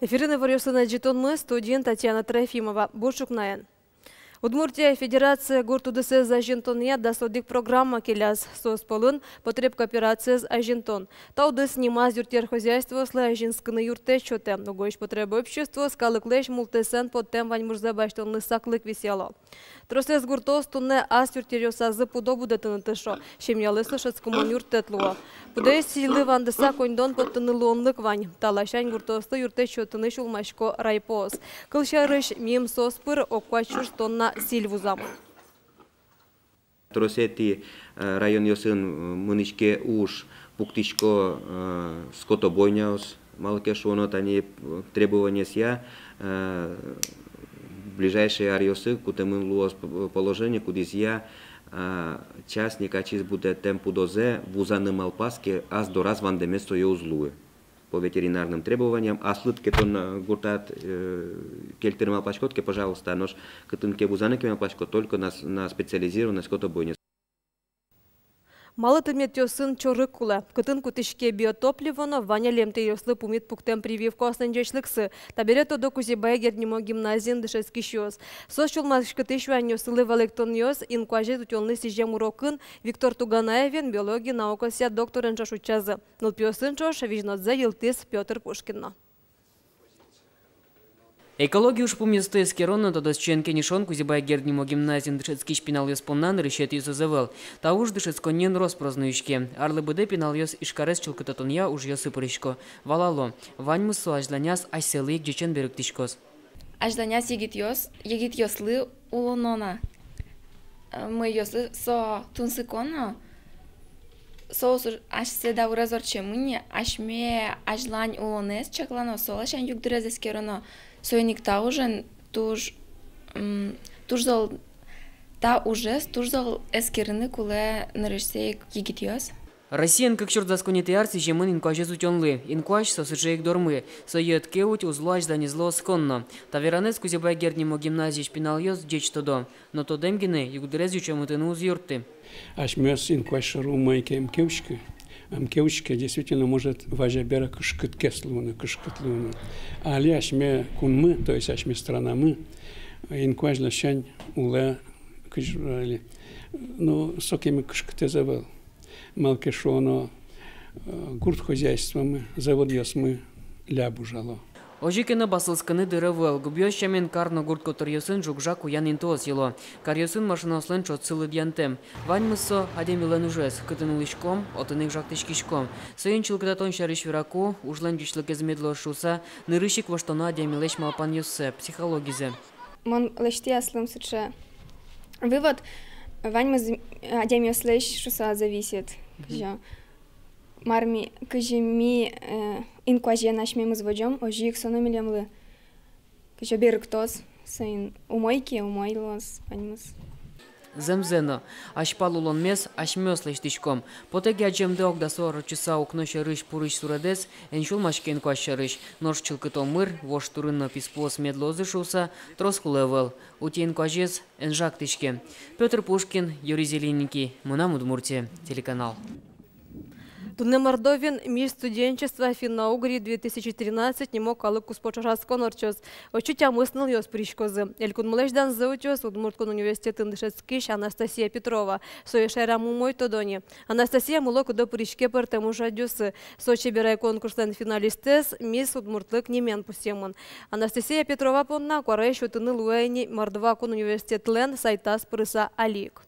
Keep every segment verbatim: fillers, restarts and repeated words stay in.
Эфирын иворъёсын ӝытонмы, студиын Татьяна Трофимова. Бур ӵукнаен. Удмуртия Федерация гурт удысэз азинтонъя дас одӥг программа келяз. Соос пӧлын потребкооперациез азинтон. Та удыс нимаз юртъер хозяйствоослы азинскыны юрттэт сётэ. Угось потребообществоос калыклэсь мултэсэн поттэм ваньмурзэ басьтонлы саклык висъяло. Тросэз гуртоос туннэ ас юртъеръёсазы пудо будэтыны тыршо. Семьялы со шӧдскымон юрттэт луо. Пудоез сӥльлы вандыса коньдон поттыны луонлык вань. Та ласянь гуртоослы юрттэт сётыны сюлмасько райпоос. Кылсярысь, миым соос пыр ог куать сюрс тонна сӥль вузамын. Тросэтӥ, э, районъёсын, э, мынӥське уж, пуктӥсько, э, скотобойняос, малы ке шуоно тани, э, требованиосъя, э, ближайшие аръёсы кутэмын луоз п-, положение, кудӥзъя, э, частник ачиз будэтэм пудозэ вузаны малпаз ке, ас дораз вандэмез сое уз луы. По ветеринарным требованиям, аслыд ке тон, э, гуртад, э, кельтыны малпаськод ке, пожалуйста, нош кытын ке вузаны ке малпаськод, только на с-, на специализированной скотобойне. Малы тыметъёсын чорыг кулэ? Кытын кутӥське биотопливо но вань-а лемтэйёслы пумит пуктэм прививкаослэн ӟечлыксы? Табере тодо Кузебай Герд нимо гимназиын дышетскисьёс. Соос сюлмаськытӥсь юанъёсылы валэктонъёс инкуазез утёнлы сӥзем урокын Виктор Туганаевен, биология наукаосъя докторен ӵош утчазы. Нылпиосын ӵош визьнодзэ йылтӥз Пётр Пушкин но. Экология ужпумъёсты эскерон но тодосчиен кенешон Кузебай Герд нимо гимназиын дышетскись пиналъёс понна нырысетӥез ӧвӧл. Та уж дышетсконниын рос-прос нуиське. Арлы быдэ пиналъёс Ижкарез чылкытатонъя ужъёсы пырисько. Валало, ваньмыз со азьланяз асьсэлы ик ӟечен берыктӥськоз. Азьланяз егитъёс, егитъёслы улоно на, э, мӧйыослы со тунсыко но, соос уж асьсэ даурез ортчемын ини, асьме азьлань улонэз чаклано, со ласянь югдурез эскероно. Соин ик та ужен туж, м, туж зол, та ужез туж зол эскерыны кулэ нырысьсэ ик егитъёс. Россиын кык сюрс дас куинетӥ ар сӥземын инкуазез утёнлы. Инкуазь со сыӵе ик дормы. Сое ӧд ке уть, уз луы азьланезлы оскон но. Та веранэз Кузебай Герд нимо гимназиысь пиналъёс ӟеч тодо. Но тодэм гинэ югдурез ӟучомытыны уз юртты. Асьмеос инкуазь шоры умой ке ӧм ке учкы, ӧм ке учкы, действительно, может, вазь бере кышкыт ке луыны, кышкыт луыны. Али асьме кунмы, то есть асьме странамы, инкуазь ласянь улэ, кызь, али, ну, сокем ик кышкытэз ӧвӧл. Малы ке шуоно, э, гурт хозяйствомы, заводъёсмы ляб ужало. Озьы ке но басылскыны дыр ӧвӧл. Губиос сямен кар но гурт котыръёсын ӝуг-жаг куян интыос йыло. Каръёсын машинаослэн ӵотсы лыдъянтэм. Ваньмыз со адямилэн ужез. Кытын улӥськом, отын ик жагтӥськиськом. Соин чылкытатон сярысь вераку, ужлэн ӟучлыкез мед луоз шуыса, нырысь ик воштоно адямилэсь малпанъёссэ, психологизэ. Мон лэсьтӥ аслым сыӵе вывод: ваньмыз адямиослэсь шуыса зависит. Мгм. Кызьы мар ми, кызьы ми, э, инкуазен асьмемыз возём, озьы ик со но милемлы кызьы берыктоз. Соин умой ке, умой луоз ваньмыз. Зэмзэ но, азьпал улонмес асьмеос лэсьтӥськом. Потэ ке адӟемды ог дасо ортчыса укно сьӧрысь пурысь суредэз, эн сюлмаське инкуазь сярысь. Нош чылкыт омыр, вож турын но писпуос мед луозы шуыса, трос кулэ ӧвӧл. Утё инкуазез, эн жагтӥське. Пётр Пушкин, Юрий Зелененький, «Мынам Удмуртие» телеканал. Туннэ Мордовиын «Мисс студенчества Финно-Угрии две тысячи тринадцать» нимо калык куспо ӵошатскон ортчоз. Отчы тямыс нылъёс пыриськозы. Элькунмылэсь данзэ утёз Удмурт кун университетын дышетскись Анастасия Петрова. Сое шаерамы умой тодо ни. Анастасия мыло-кыдо пыриське пӧртэм ужрадъёсы. Со «Чеберай» конкурслэн финалистэз, «Мисс Удмуртлык» нимен пусъемын. Анастасия Петрова понна куараез сётыны луэ ини Мордва кун университетлэн сайтаз пырыса али ик.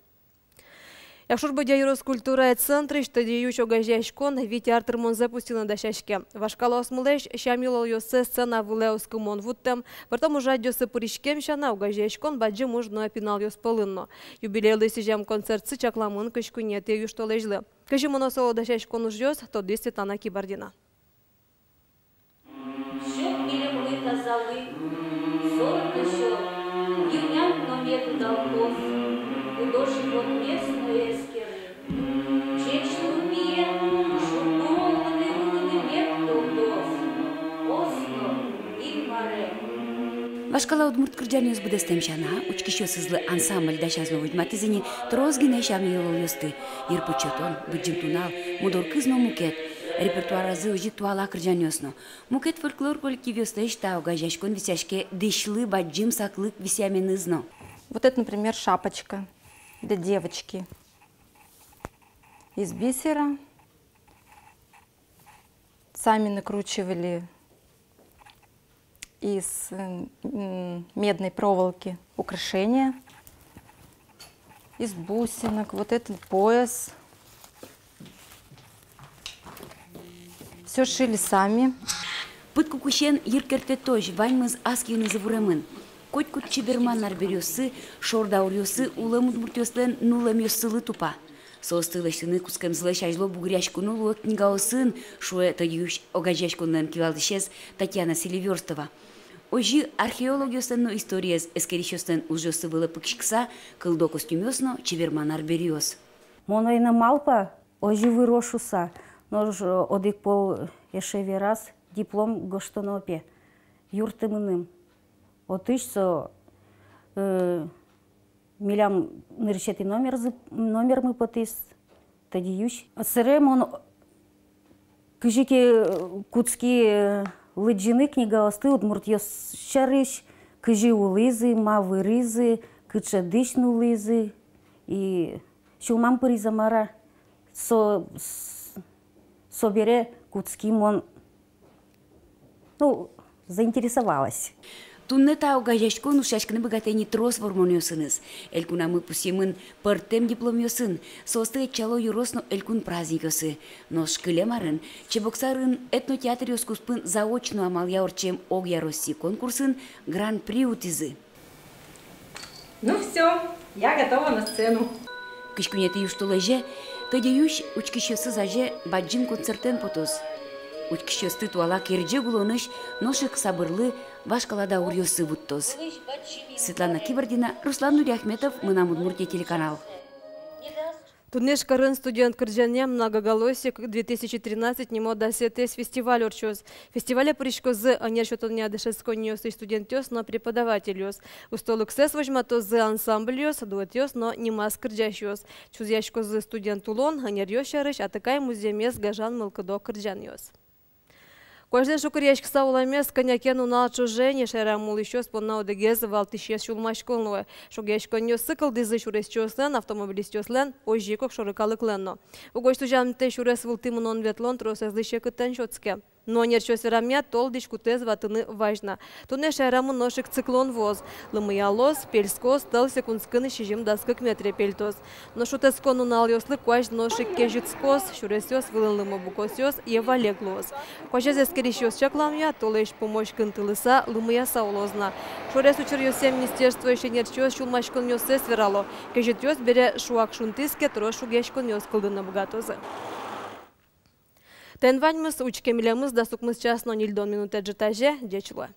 Якшур-Бӧдья ёрос культурая центрысь «Тӧдьы-юсь» огазеяськон вить ар тырмонзэ пусйыны дасяське. Вашкалаосмылэсь сям-йылолъёссэ сцена вылэ оскымон вуттэм, пӧртэм ужрадъёсы пыриськем сяна, огазеяськон бадӟым уж нуэ пиналъёс пӧлын но. Юбилейлы сӥзем концертсы чакламын кызь куинетӥ южтолэзьлы. Кызьы мыно солы дасяськон ужъёс, тодӥз Светлана Кибардина. Сьӧд милемлы тазалык, сортлы сьӧд, йырняк но мед удалтоз, кудо шыпотмес но эскеры. Ӟеч луы, пие, шуко улыны-вылыны мед тодоз, осто, Инмаре. Вашкала удмурт кырӟанъёс быдэстэм сяна, учкисьёсызлы ансамбль дасяз но возьматӥз ини трос гинэ сям-йылолъёсты: йырпуч сётон, Быдӟым Тунал, Мудор кыз но мукет. Репертуаразы озьы туала кырӟанъёс но. Мукет фольклор коллективъёслэсь та огазеяськон висъяське дӥсьлы бадӟым саклык висъяменыз но. Вот это, например, шапочка для девочки из бисера. Сами накручивали из, м, медной проволоки украшения, из бусинок, вот этот пояс. Всё шили сами. Пыдкукысен йыркертэтозь ваньмыз ас киынызы вуремын. Котькуд чеберман арбериоссы, шор дауръёссы улэм удмуртъёслэн нуллэмъёссылы тупа. Соосты лэсьтыны кутскемзылэсь азьло бугыръяськоно луэ книгаосын, шуэ тӧдьы юсь огазеяськонлэн кивалтӥсез Татьяна Селивёрстова. Озьы археологъёслэн но историез эскерисьёслэн ужъёссы вылэ пыкиськыса, кылдо костюмъёс но чеберман арбериос. Мон ӧй на малпа, озьы выро шуыса, нош, э, одӥг пол эше вераз, диплом гожтоно, пе, юртты мыным. Отысь со, э, милям нырысетӥ номерзы, номермы потӥз тӧдьы юсь. Сэре мон кызьы ке, э, кутски, э, лыдӟыны книгаосты удмуртъёс сярысь, кызьы улӥзы, ма выризы, кыӵе дӥсь нуллӥзы, и сюлмам пыриз-а, мар-а, со, с-, собере кутски мон, ну, заинтересовалась. Туннэ та огазеяськон ушъяськыны быгатэ ни трос вормонъёсыныз. Элькунамы пусъемын пӧртэм дипломъёсын, соосты ӧтчало ёрос но элькун праздникъёсы. Нош кылем арын Чебоксарын этнотеатръёс куспын заочно амалъя ортчем огъя Россия конкурсын гран-при утӥзы. Ну всё, я готова на сцену. Кызь куинетӥ южтолэзе тӧдьы юсь учкисьёсыз азе бадӟым концертэн потоз. Учкисьёсты туала керӟегулонысь нош ик сабырлы вашкала дауръёсы вуттоз. Светлана Кибардина, Руслан Нуриахметов, «Мынам Удмуртие» телеканал. Туннэ Ижкарын «Студент кырӟанъя многоголосие две тысячи тринадцать» нимо дасэтэз фестиваль ортчоз. Фестивале пыриськозы ӧнер сётонъя дышетсконниосысь студентъёс но преподавательёс. Устолыксэс возьматозы ансамбльёс, дуэтъёс но нимаз кырӟасьёс. Чузъяськозы студент улон, ӧнеръёс сярысь, атыкай музъемез гажан мылкыдо кырӟанъёс. Куазьлэн шукыръяськыса улэмез кӧня ке нунал ӵоже ини шаерамы улӥсьёс понна одӥгез валтӥсез сюлмаськон луэ. Шугъяськонъёссы кылдӥзы сюресчиослэн, автомобилистъёслэн, озьы ик огшоры калыклэн но. Угось тузямтэ сюрес вылтӥ мынон-ветлон тросэзлы секытэн сётске. Но ӧнерчиос верамъя, тол дӥськутэз ватыны вазь на. Туннэ шаерамы нош ик циклон вуоз. Лымыялоз, пельскоз, тӧл секундскын сизьым-дас кык метре пельтоз. Но шутэтскон нуналъёслы куазь нош ик кезьытскоз, сюресъёс вылын лымыбукосъёс, йӧвалег луоз. Куазез эскерисьёс чакламъя, толэзь пумозь кынтылыса, лымыяса улоз на. Шуэрес учыръёсъя министерствоысь ӧнерчиос сюлмаськонъёссэс верало: кезьытъёс бере шуак шунтӥз ке, трос шугъяськонъёс кылдыны быгатозы. Тӥни ваньмыз. Учке милемыз дас укмыс час но ньыльдон минут ӝытазе. Ӟеч луэ.